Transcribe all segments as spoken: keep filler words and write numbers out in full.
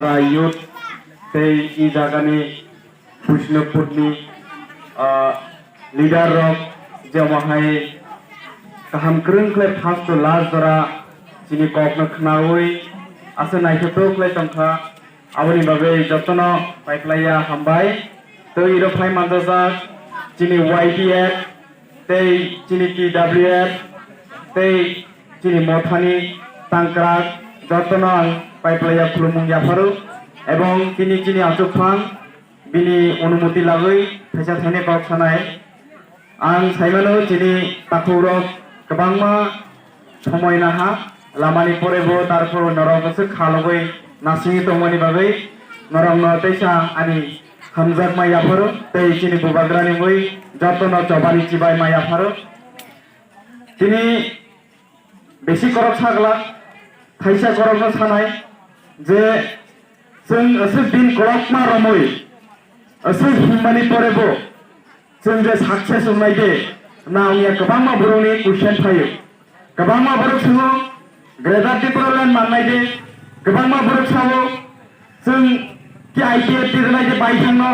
Youth tei e jagani Bishnupurni, ah, leader rok jemahai kaham kwrwng khlai first to last jora chini kokno khnaui ase naithotok khlai tongkha. Aboni bagwi jotono paiklaiya hambai. Tei iro phai manjajak chini Y P F tei chini T W F tei chini mothani tangkrak jotono ang paiplaiya khulumung yapharo, ebong tini chini achukphang bini onumoti lagwi thaisa thainai kok sanai. Ang saimano chini takhukrok kwbangma somoi naha lamani porebo, tarpor norok aswk khalogwi nasingwi tongmani bagwi norokno teisa ani hamjakma yapharo tei chini bubagrani mui jotono chobani chibai ma yapharo. Tini bisi korok sagla, thaisa korokno sanai je chwng aswk din kolokma romwi aswk himmani porebo chwng je success wngnai de na wngya, kwbangma borokni question phaio. Kwbangma borok swngo, Greater Tipraland mannai de, kwbangma borok sao, chwng ki I P F T rwnai de bai thangno,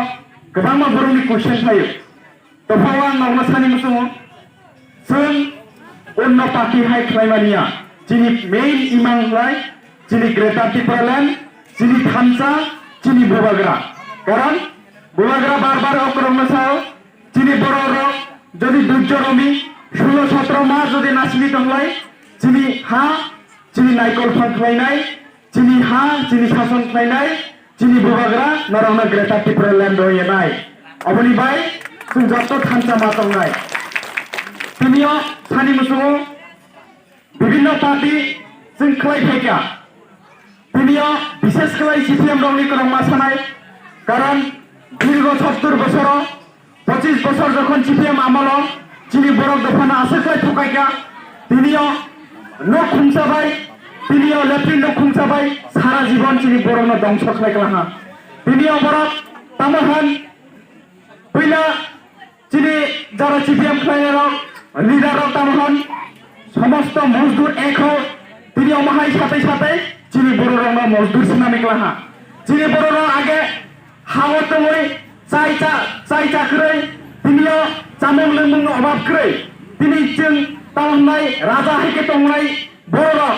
kwbangma borokni question phaio. Tophao ang nokno sani muchungo, chwng onno party hai khlaimaniya, chini main imang lai, chini Greater Tipraland, chini thansa, chini bubagra. Karon bubagra bar bar okrokno sao, chini borok rok jodi dujjo romi sulo sotro mas jodi nasini tonglai, chini ha, chini naikol phang khlainai, chini ha, chini sason khlainai, chini bubagra norokno Greater Tipraland rw yenai. Oboni bai chwng jotto thansa ma tongnai. Tini o sani muchungo bibhinno party chwng khlai phaikha. Tini o bishesh khlai C P M rokni kwrwngma sanai, karon dirgo sottor bosoro, pochis bosor jokhon C P M amolo chini borok dophano aswk khlai phukaikha, tini o nok khungsa bai, tini o latrine nok khungsa bai sara jibon chini borokno dongso khlai kla ha. Tini o borok tamo hwn puila chini jara C P M khlainai rok, leader rok tamo hwn somosto mojdur ek ho, tini omo hai satai satai chini borok rokno mojdur swnamwi kla ha. Chini borok rok age hao tongwi chai cha, chai cha kwrwi, tini o chamung lwngmung no obab kwrwi, tini chwng tamo hwnai raja hai khe tongnai borok rok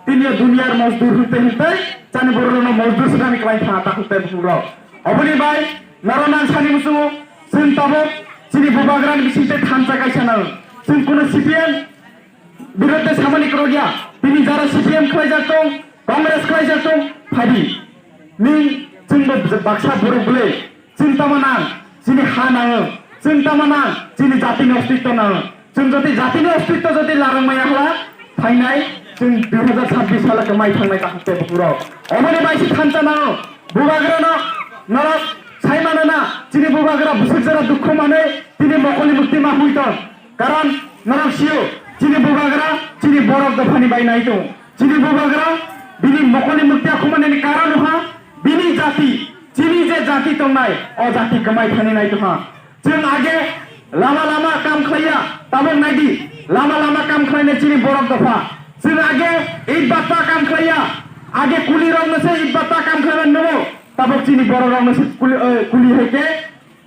tini o duniyar mojdur hwnte hwnte chani borok rokno mojdur swnamwi kla ha takhuk tei bukhuk rok. Oboni bai norok nang sani muchungo, chwng tabuk chini bubagrani bisingtwi thansa kaisa nang. Chwng kuno C P M birodhe samani kwrwngya. Tini jara C P M khlaijak tong, Congress khlaijak tong, phadi. Nini chwngbo baksa borok bwle. Chwng tamo nang, chini ha nango. Chwng tamo nang, chini jatini ostitto nango. Chwng jodi jatini ostitto jodi larang maya hwla, phainai chwng dui hazar chabbish salo kwmai thangnai takhuk tei bukhuk rok. Oboni bai se thansa nango. Bubagrano norok sai mano na, chini bubagra bwswk jora dukhu manwi tini mokolni mukti ma hwnwi tong. Karon norok sio, chini bubagra chini borok dophani bai nai tong. Chini bubagra bini mokolni mukti akhumani karon wngkha bini jati, chini je jati tongnai, o jati kwmai thani nai tongkha. Chwng age lama lama kam khlaiya, tabuk naidi, lama lama kam khlainai chini borok dopha. Chwng age it batta kam khlaiya, age kuli rokno se it batta kam khlaimani nugo, tabuk chini borok rokno se kuli, eh, kuli hai khe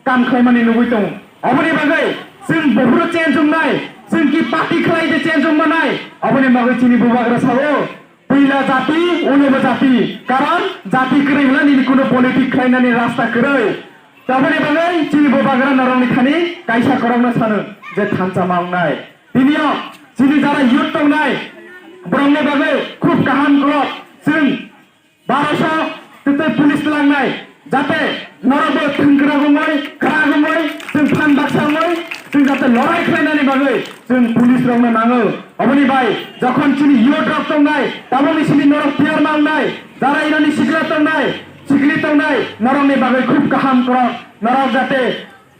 kam khlaimani nugwi tongo. Oboni bagwi chwng buphuru change wngnai, chwng ki party khlai de change wngmanai, oboni bagwi chini bubagra sao, puila jati, ulobo jati, karon jati kwrwi hwnla nini kuno politic khlainani rasta kwrwi. Taboni bagwi chini bubagra norokni thani kaisa korokno sano je thansa ma wngnai. Tini o chini jara youth tongnai, borokni bagwi khub kaham khulok chwng baroso tei police twlangnai, jate norokbo thwngkwrag wngwi, kwrag wngwi, chwng phan baksa wngwi, chwng jate lorai khlainani bagwi chwng police rokno nango. Oboni bai jokhon chini youth rok tongnai, tabukni simi norok tiyar ma wngnai, jara ironi sikla tongnai, sikli tongnai, norokni bagwi khub kaham khulok, norok jate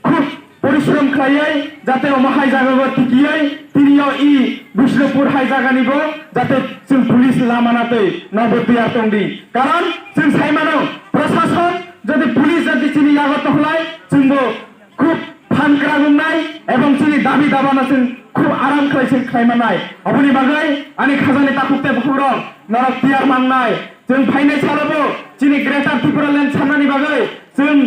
khub porishrom khlaiwi jate omo hai jagao tikiwi tini o i Bishnupur hai jagani bo jate chwng police lama natwi nobo tiyar tongdi. Karon chwng sai mano, prosason jodi police jodi chini yago tohlai chwngbo khub phan kwrag wngnai ebong chini dabi dabano chwng khub aram khlai chwng khlai mannai. Oboni bagwi ani khajani takhuk tei bukhukrok norok tiyar mangnai. Chwng phainai salobo chini Greater Tipraland sanani bagwi chwng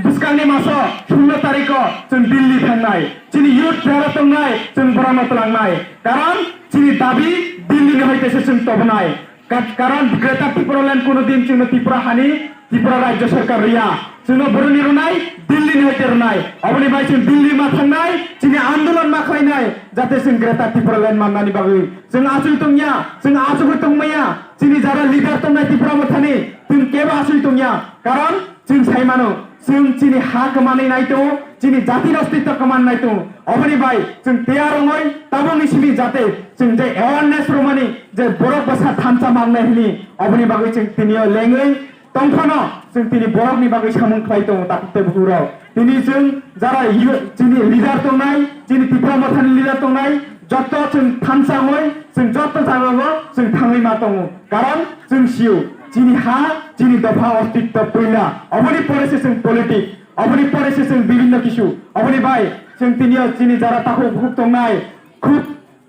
bwskangni maso solo tariko chwng Delhi thangnai. Chini youth jara tongnai chwng borokno twlangnai. Karon chini dabi Delhi ni hoite se chwng tobonai. Ka-, karon Greater Tipraland kuno din chwngno Tripura hani, Tripura Rajya Sarkar riya. Chwngno boroni rwnai, Delhi ni hoite rwnai. Oboni bai chwng Delhi ma thangnai, chini andolon ma khlainai, jate chwng Greater Tipraland mannani bagwi. Chwng achuk tongya, chwng achugwi tongmaya, chini jara leader tongnai Tipra Mothani, chwng kebo achuk tongya. Karon chwng sai mano, chwng chini ha kwmanwi nai tongo, chini jatini ostitto kwman nai tongo. Oboni bai chwng tiyar wngwi tabukni simi jate chwng je awareness rwmani je borok bwsa thansa mangnai hwnwi, oboni bagwi chwng tini o lengwi tongphano chwng tini borokni bagwi samung khlai tongo takhuk tei bukhukrok. Tini chwng jara yu-, chini leader tongnai, chini Tipra Mothani leader tongnai, jotto chwng thansa wngwi chwng jotto jagao chwng thangwi ma tongo. Karon chwng sio, chini ha, chini dopha ostitto puila. Oboni pore se chwng politic, oboni pore se chwng bibhinno kisu. Oboni bai chwng tini o chini jara takhuk bukhuk tongnai, khub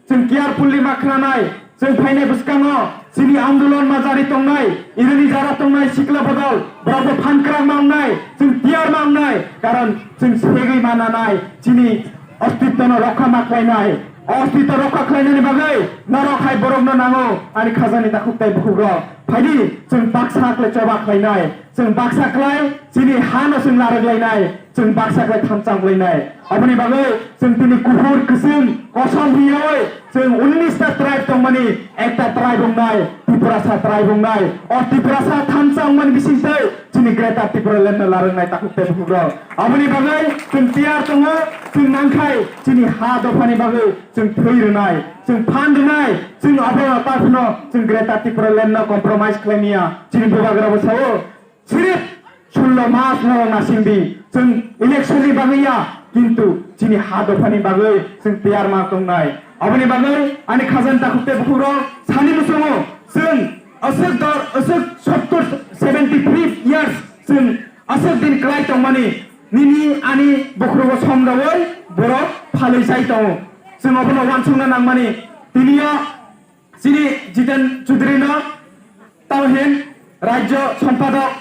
chwng carefully ma khwnanai. Chwng phainai bwskango chini andolon ma jari tongnai, irini jara tongnai sikla bodol, borokbo phan kwrak ma wngnai, chwng tiyar ma wngnai. Karon chwng segwi ma nanai, chini ostitto no rokha ma khlainai. O ostitto rokha khlainani bagwi norok hai borokno nango, ani khajani takhuk tei bukhukrok. Phaidi chwng baksa khlai choba khlainai, chwng baksa khlai chini hano chwng narwk lainai, chwng baksa khlai thansa wng lainai. Aboni bagwi chwng tini kuphur kwchwng kosom hiyawi chwng unnish ta tribe tongmani ekta tribe wngnai, Tiprasa tribe wngnai. O Tiprasa thansa wngmani bisingtwi chini Greater Tipraland no larwngnai takhuk tei bukhukrok. Aboni bagwi chwng tiyar tongo, chwng nangkhai chini ha dophani bagwi chwng thwi rwnai, chwng phan rwnai, chwng abo taphano chwng Greater Tipraland no compromise khlaimaya. Chini bubagrabo sao, sirip sullo mas norok nasingdi, chwng election ni bagwi ya, kintu chini ha dophani bagwi chwng tiyar ma tongnai. Aboni bagwi ani khajani takhuk tei bukhukrok sani muchungo, chwng aswk dor, aswk sottor, seventy three years chwng aswk din kwlai tongmani, nini ani bukhrogo somdaui borok phalwi chai tongo. Chwng obono uansukna nangmani, tini o chini Jiten Chaudhary no tamo hin Rajya Sampadok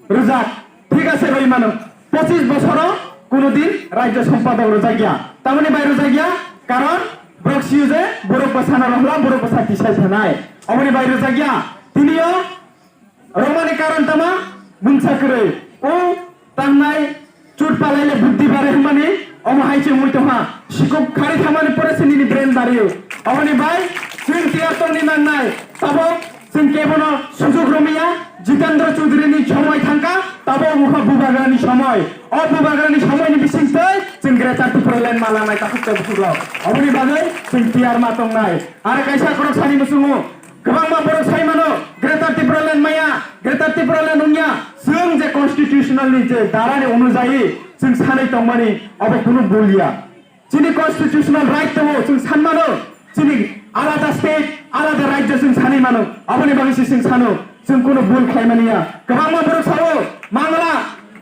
rwjak, thik ase rwi mano. Pochis bosoro kuno din Rajya Sampadok rwjak ya. Tamoni bai rwjak ya, karon borok sio je borok bwsano rohla, borok bwsa tisai sanai. Oboni bai rwjak ya. Tini o romani karon tama mungsa kwrwi. O tangnai chut palaile buddhi bare hwnmani omo hai se wngwi tongha. Sikuk khari thamani pore se nini brain bario. Oboni bai chwng tiyar tongni nangnai. Tabok chwng kebono sujuk romya, Jitendra Chaudhary ni somoi thangkha, tabok wngkha bubagrani somoi. O bubagrani somoini bisingtwi chwng Greater Tipraland malanai takhuk tei bukhukrok. Oboni bagwi chwng tiyar ma tongnai. Aro kaisa khorok sani muchungo, kwbangma borok sai mano, Greater Tipraland maya, Greater Tipraland wngya. Chwng je constitutional ni je dara ni onujayi chwng sanwi tongmani, obo kunu bul ya. Chini constitutional right tongo, chwng san mano, chini alada state, alada rajya chwng sanwi mano, aboni bagwi se chwng sano, chwng kunu bul khlai mani ya. Kwbangma borok sao, mangla,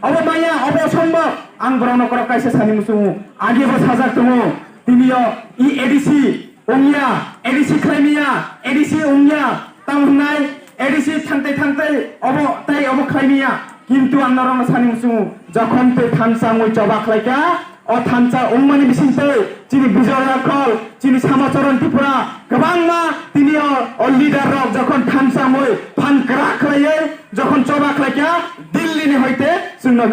obo maya, obo sombok, ang borokno khorok kaisa sani muchungo, age bo sajak tongo, tini o i A D C, wngya, A D C khlaimaya, A D C wngya, tamo hwnai A D C thangtai thangtai obo tai obo khlaimaya. Kintu ang norokno sani muchungo, jokhon tei thansa wngwi choba khlaikha, o thansa wngmani bisingtwi chini Bijoy Rakhol, chini Samacharan Tripura, kwbangma tini o, o leader rok jokhon thansa wngwi phan kwrak khlaiwi jokhon choba khlaikha, Delhi ni hoite chwngno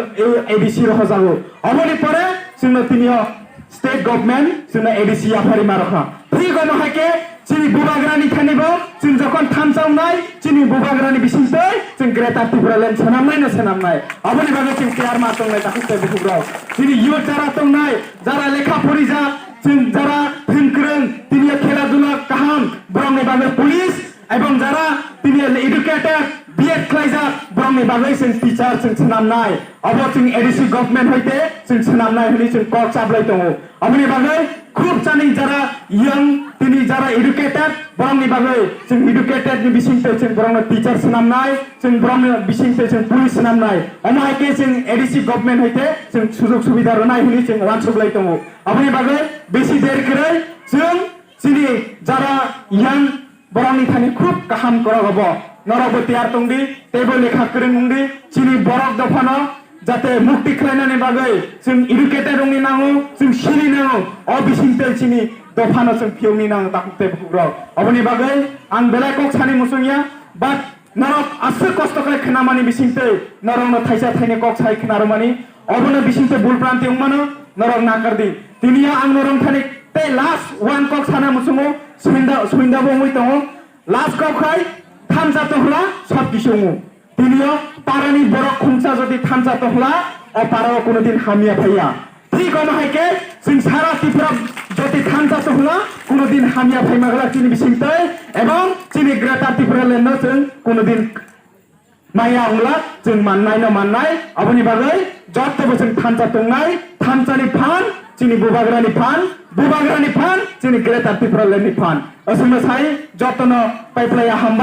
A D C rohojago. Oboni pore chwngno tini o state government chwngno A D C yaphari ma rokha. Thik omo hai khe chini bubagrani thani bo chwng jokhon thansa wngnai, chini bubagrani bisingtwi chwng Greater Tipraland swnamnai no swnamnai. Aboni bagwi chwng tiyar ma tongnai takhuk tei bukhukrok. Chini youth jara tongnai, jara lekha porijak, chwng jara thwngkwrwng, tini o khela dula kaham, borokni bagwi police, Ebong jara tini educated, B Ed khlaijak, borokni bagwi chwng teacher chwng swnamnai. Obo chwng A D C government hoite chwng swnamnai hwnwi chwng kok chaplai tongo. Oboni bagwi khub chani jara young, tini jara educated, borokni bagwi chwng educated ni bisingtwi chwng borokno teacher swnamnai, chwng borokni bisingtwi chwng police swnamnai. Omo hai khe chwng A D C government hoite chwng sujog subida rwnai hwnwi chwng uansuklai tongo. Oboni bagwi bisi der kwrwi chwng chini jara young borokni thani khub kaham kwrwng obo. Norokbo tiyar tongdi, teibo lekha kwrwng wngdi, chini borok dophano jate mukti khlainani bagwi chwng educated wngni nango, chwng sini nango, o bisingtwi chini dophano chwng phiyokni nango takhuk tei bukhukrok. Oboni bagwi ang belai kok sani muchungya, but norok aswk kosto khlai khnamani bisingtwi norokno thaisa thaini kok sai khnarwmani, obono bisingtwi bul pranti wngmano norok nakardi. Tiniya ang norok thani tei last one kok sana muchungo, suinda, suindabo wngwi tongo. Last kok khai thansa tohla sob kisu wngo. Tiniyo parani borok khungsa jodi thansa tohla, o parao kuno din hamya phaiya. Thik omo hai khe chwng sara Tripura jodi thansa tohla, kuno din hamya phaima glak chini bisingtwi, ebong chini Greater Tipraland no chwng kuno din maya wngla, chwng mannai no mannai, aboni bagwi jotto bo chwng thansa tongnai, thansani phan, chini bubagrani phan, bubagrani phan, chini Greater Tipraland ni phan. Aswkno sai jottono paiplaiya hambai.